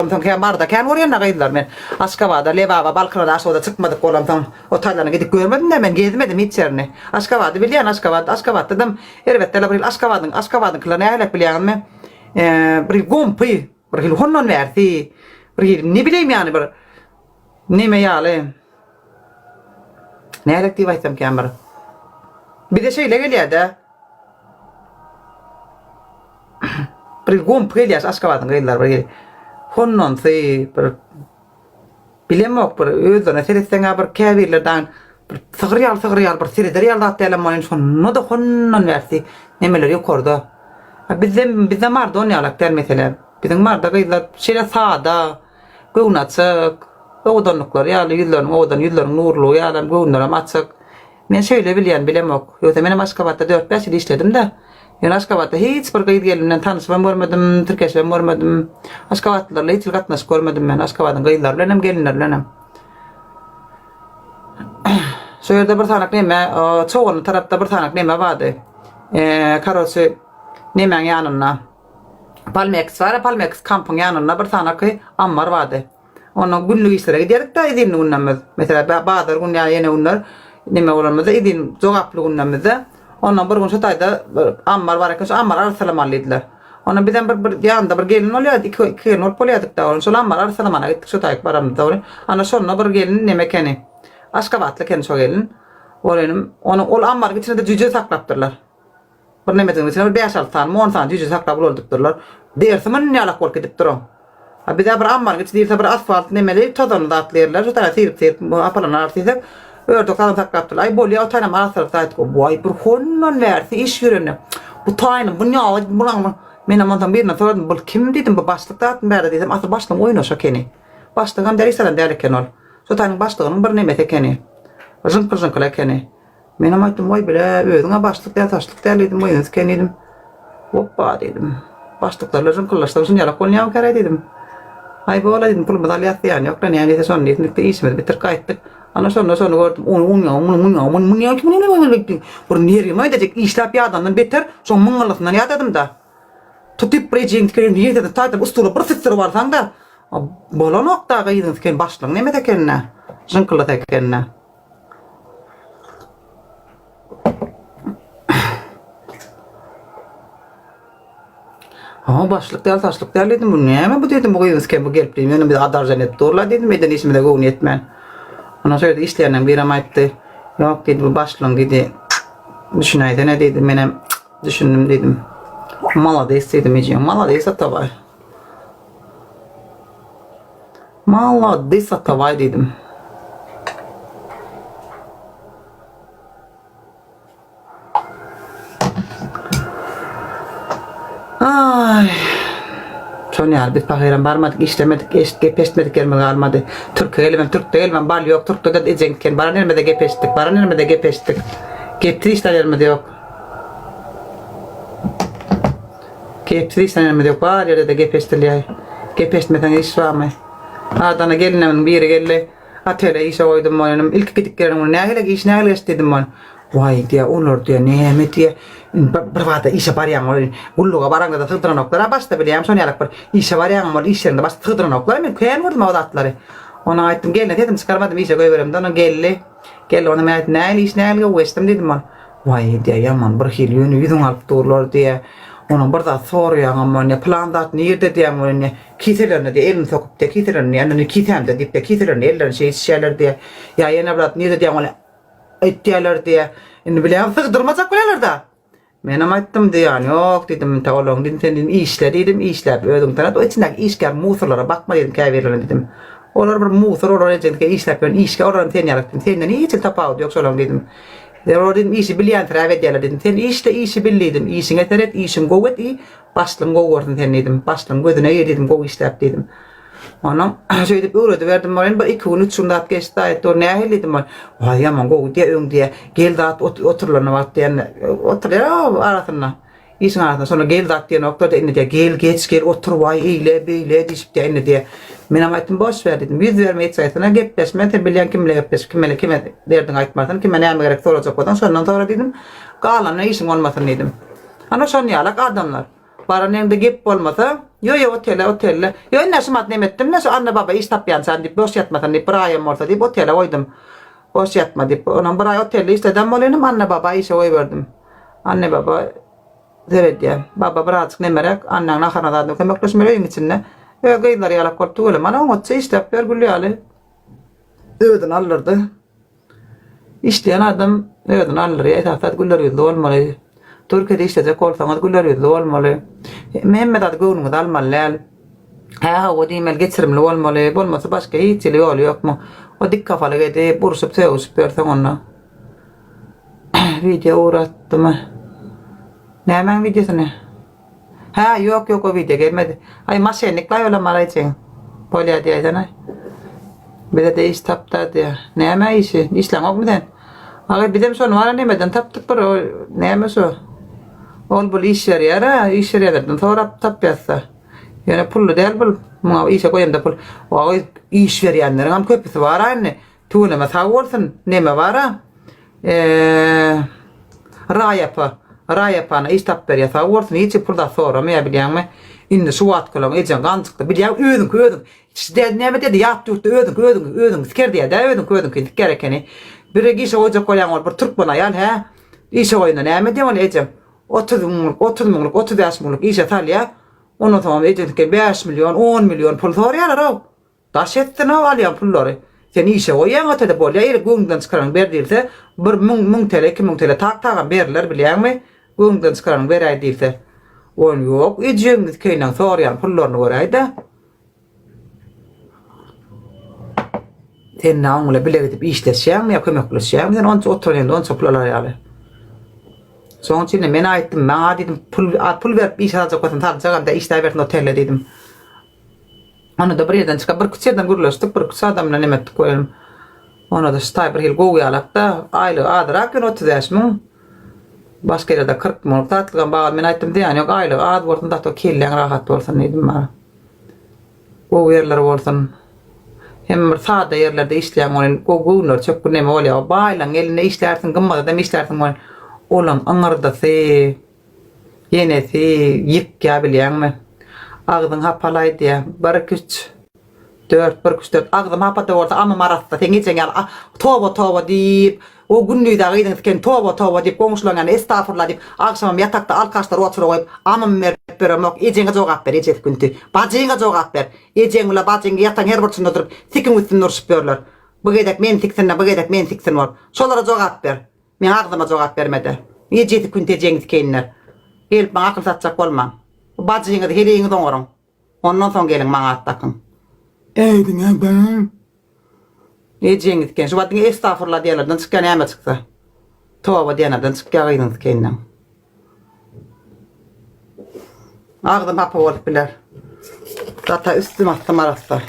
Soň kän Maryda kän görýän-dä gyzlar men. Aşgabada, Lebaba, Balkana, Daşoguza çykmadyk bolamsoň o taýlaryna gidip görmedim-dä men, gezmedim hiç ýerini. Aşgabady bilýän, Aşgabat, Aşgabatdadam erbet däl-a bir hili Aşgabadyň, Aşgabadyňkylar nähilek bilýäňizmi? Bir hili gompy, bir hili hondan bärsi, bir hili ne bileýin ýany bir neme ýaly. Nähilek diýip aýtsam kän bir. Bize şeýle gelýär-dä. Bir gompy gelýär Aşgabadyň gyzlary bir hili hondansy bir bilemok bir özlerine seretseň-ä bir käbirleri dagy bir sygyr ýaly sygyr ýaly bir sereder ýaly zat dälem welin şonda-da hondan bärsi nemeler ýokarda. A bizde bizde Maryda on ýalak däl mesele. Biziň Maryda gyzlar şeýle sada, göwnaçyk, owadanlyklary ýaly ýüzleriniň owadan ýüzleriniň nurlugy ýalam göwünlerem açyk. Men şeýle bilýän, bilemok. Ýogsa menem Aşgabatda dört-bäş ýyl işledim-de. Ýöne Aşgabatda hiç bir gyz-gelin bilen tanyşybam görmedim, tirkeşibem görmedim. Aşgabatlylar bilen hiç hili gatnaşyk görmedim men. Aşgabadyň gyzlary bilenem, gelinleri bilenem. Şo ýerde bir sanak neme, Çoganly tarapda bir sanak neme bardy. Karoçi, nemäň ýanynda. Palmeks bar-a, Palmeks kampyň ýanynda bir sanaky ammar bardy. Ondan günlük işlere gidýärdik-de izinli günlerimiz. Meselem, bazar gün ýa ýene günler neme bolanymyzda izin jogaply günlerimizde. Ondan bir gün şu taýda bir ammar bar eken, şu ammary arassalamaly diýdiler. Ondan bizem bir bir ýanynda bir gelin bolýardy, iki iki gelin bolup bolýardyk-da. Ondan şol ammary arassalamana gitdik şu taýyk baramyzda welin. Ana şonda bir gelin neme ekeni, Aşgabatly ekeni şo gelin. Ol inim, onuň ol ammaryň içinde-de jüýje saklapdyrlar. Bir nemejigiň içinde bir bäş-alty sanymy, on sany jüýje saklap ulaldypdyrlar. Dersi mün ýalak bolup gidip duran. A bizä bir ammaryň içi diýilse bir asfalt nemeli, tozanly zatly ýerler. Şu taýa syryp-syryp hapalanarys diýsek, ördek zadam saklapdyrlar. Aý bolýa, o taýynam arassalyk aýtdyk. Waý, bir hondan bärsi iş ýörende. Bu taýyny, bu ýaly, bulaň Menem onsoň birinden soradym, Bul kim diýdim, bu başlyk zatmy bärde diýsem, asyl başlygyň oýnaşy ekeni. Başlygam däl, hiç zadam däl eken ol. Şo taýynyň başlygynyň bir nemesi ekeni. Jyňkyl-jyňkyl ekeni. Menem aýtdym, Waý bile, özüň-ä başlyk däl, saçlyk däl diýdim, özüňiz eken diýdim. Hopba diýdim. Başlyklar bilen jyňkyllaşsaň şunýalak bolýarmyka-raý diýdim. Aý bol-a diýdim, pulumyzy alýas diýýän ýok-la, näme diýse şony diýsin diýip, işimizi bitirip gaýtdyk. Ana şonda şony gördüm. Bir nerwimi aýdajak, işläp ýadandan beter, şoň myňňyllysyndan ýadadym-da. Tutyp bir ejeňi tiken, ýeňsesini taýdan stula bir süsdürip alsaň-da, bolanok-da gyzyň tiken başlygyň nemesi eken-dä, jyňkyllysy eken-dä. Ha, başlyk däl, saçlyk däl diýdim. Bu näme bu diýdim, bu gyzyň skem bu gelip diýdim. Ýöne bizi adarjan edip durlar diýdim, eden işimize göwni ýetmän. Ondan şo ýerde işleýänleriň birem aýtdy. Ýok diýdi, bu başlygyň diýdi. Düşünäýsene diýdi. Menem düşündim diýdim. Malades diýdim ejeň. Malades Atabaý. Malades Atabaý diýdim. Aý. Şon ýaly biz pahyram barmadyk, işlemedik, eşit, gep eşitmedik ýerimiz galmady. Türke gelibem, türkde gelibem bal ýok, türkde-de ejeň tiken, baran ýerimizde gep eşitdik, baran ýerimizde gep eşitdik. Gepsiz işlän ýerimiz ýok. Gepsiz işlän ýerimiz ýok, bar ýerde-de gep eşidilýär. Gep eşitmeseň iş barmy? Adana gelinleriň biri geldi. Otele işe goýdum boýnum. Ilki gidip gelen gün nähili iş nähili geçdi diýdim ol. Waý diýýär, olar diýýär, näme diýýär. Bir, bir bada işe barýaň ol. Gulluga baraňda-da sygdyranoklar-a başda bilýäňmi şony ýalak bir işe barýaňam ol iş ýerinde başda sygdyranoklar men kän gördüm o zatlary. Ondan aýtdym gelne sesimi çykarmadym işe goýberemde ondan geldi. Geldi ondan men aýtdym nähili iş nähili gowy geçdim diýdim ol. Waý diýýär ýaman bir hili ýöne ýüzüňi alyp durlar diýýär. Onuň bir zat soraýaňam ol pylan zat nirde diýýäň ol indi. Kiselerine diýýär, elini sokup diýýär, kiselerine diýýär, indi kisämde diýip diýýär, kiselerine ellerini şeýdişýärler diýýär. Ýa ýene bir zat nirde diýýäň ol aýtýarlar diýýär. Indi bilýäňmi sygdyrmajak bolýarlar-da. Menem aýtdym diýýän, ýok diýdim, intä olaryň diýdim, sen diýdim işle diýdim, işläp özüň tanat, o içindäki işgär musorlara bakma diýdim käbirlerine diýdim. Olar bir musor, olar ejeňdiki işläp ýören işgär, olaram sen ýaly diýdim. Senden hiç hili tapawudy ýok şolaryň diýdim. Olar diýdim işi bilýänsiräp edýärler diýdim. Sen işle, işi bil diýdim. Işiňe seret, işiňi gowy et i Başlygyň gowy görsün seni diýdim. Başlygyň gözüne gir diýdim, gowy işläp diýdim. Ondan şeýdip öwrediberdim welin bir iki gün, üç gün zat geçdi aýtdy, ol nähili diýdim ol. Waý ýaman gowy diýýär, öň diýýär, gel zat oturylanda wagt diýende, oturýar arasynda, işiň arasynda, şonda gel zat diýenoklar-da indi diýýär, gel geç, gel otur, waý eýle, beýle diýşip diýýär indi diýýär. Menem aýtdym, boş ber diýdim, 100 berme hiç haýsyna, gepleşme, sen bilýäň kim bilen gepleşip, kime kime derdiňi aýtmarsyň, kime näme gerek sorajak bolsaň şondan sora diýdim. Galanyna işiň bolmasyn diýdim. Ana şon ýalak adamlar. Baran ýeriňde gep bolmasa, ýo ýo otele otelde. Ýo indi şumat neme etdim-de şu Anna baba iş tapýançam diýip boş ýatmasyn diýip bir aýam bolsa diýip otele goýdum. Boş ýatma diýip. Onam bir aý otelde işledem bolynym Anna baba işe goýberdim. Anna baba seredýär. Baba birazjyk nemeräk Annaň naharyna zadyna kömekleşmeli öýüň içinde. Öz gyzlary ýalak bolup tüweleme ana oňatja işläp ýör gül ýaly. Özüni aldyrdy. Işleýän adam özüni aldyrýar. Esasy zat güler ýüzli bolmaly. Türkiýede işlejek bolsaňyz güler ýüzli bolmaly. Hemme zady göwnüňize almaly däl. Hä hawa diýmeli, geçirimli bolmaly. Bolmasa başga hiç hili ýoly ýok muň. O dik kafalyk edip, urşup, sögüşip ýörseň onda. Wideo ugratdymy? Nämäň wideosyny? Hä, ýok, ýok, o wideo gelmedi. Aý, maşennik-laý olam alaýjyň. Bolýa diýäýsene. Bize-de iş tap-da diýýär. Näme işi? Işläňokmy sen? Agy, bizem şony bar-a nemeden tapdyk bir, o näme şo? Ol-bul iş berýär-ä, iş berýänlerden sorap tapýas-da. Ýöne pully däl bul. Muňa işe goýanda pul. Agy, iş berýänleriňem köpüsi bar-a indi. Tüweleme sag bolsun neme bara eee Raý apa Raý apana iş tapyp berýä sag bolsun hiç pul zat soramaýa bilýäňmi indi şu wagtkylaň ejeň gany çykdy bilýäň özüňki özüň näme diýdi ýat ýurtda özüňki özüň özüňi siker diýýä dä özüňki özüňkini siker ekeni bire işe goýjak bolýaň ol bir türkmen aýal hä işe goýanda näme diýýä ol ejeň 30 müňlük 30 müňlük 35 müňlük işe salýa ondan soňam ejeň siker 5 million 10 million pul soraýarlar-ow Daş etsin-ow alýan pullary. Sen işe goýýaň ötede bolýa ýeri göwnüňden çykaranyň ber diýilse bir müň, müň tele, 2000 tele tak-tagam berler bilýäňmi? Göwnüňden çykaranyň beräý diýilse. Ol ýok, ejeňiz keýneň soraýan pullaryny göräý-dä. Sen nä oň bilen bile gidip işleşýäňmi ýa kömekleşýäňmi sen onça oturan ýerinde onça pul alar ýaly. Şoň üçin-de men aýtdym, maňa diýdim pul, pul berip işe saljak bolsam saljagam dä işläbersin otelde diýdim. Onda-da bir ýerden çykyp, birküç ýerden gürleşdik, birküç adam bilen neme etdik welin, onda-da şu taý bir hili gowy ýalak-da, aýlygy azyrak ýöne 35 müň. Başga ýerde 40 müň satlygam bar. Men aýtdym, zyýany ýok, aýlygy az bolsun, zato kelläň rahat bolsun diýdim maňa. Gowy ýerler bolsun. Hem bir sada ýerlerde işleýäň welin, gowy göwünleri çökgün neme bolýar. Baýlaryň elinde işlärsiň, gymmadam işlärsiň welin, olaň yňyrdysy, Enesi ýykýa bilýäňmi? Agzyň hapalaý diýýä. Bir, iki, üç, dört, bir, iki, üç, dört. Agzym hapa-da bolsa, amym arassa. Seň ejeň ýaly toba, toba diýip, o gündiz-ä gyzyň siken toba, toba diýip, goňşularyň ýanynda estagfurla diýip, agşamam ýatakda alkaşlary otura goýup, amymy berip ýöremok. Ejeňe jogap ber, ejesi künti. Bajyňa jogap ber. Ejeň bile bajyň ýatagyň her burçunda durup, sikiň üstünde urşup ýörler. Bu gezek meni siksin-de, bu gezek meni siksin bolup. Şolara jogap ber. Meň agzyma jogap bermede. Ejesi künte jeňiz keýinler. Gelip maňa akyl satjak bolmaň. Bu bajyňyzy heleýiňiz oňaryň. Ondan soň geliň maňa at dakyň. Ädiňe bar. Ejeňiz eken. Şu wagt diňe estagfurullah diýenlerden çykýar näme çyksa. Toba diýenlerden çykýar gyzyňyz keýinden. Agzym hapa bolup biler. Gata üstüm astym arassa.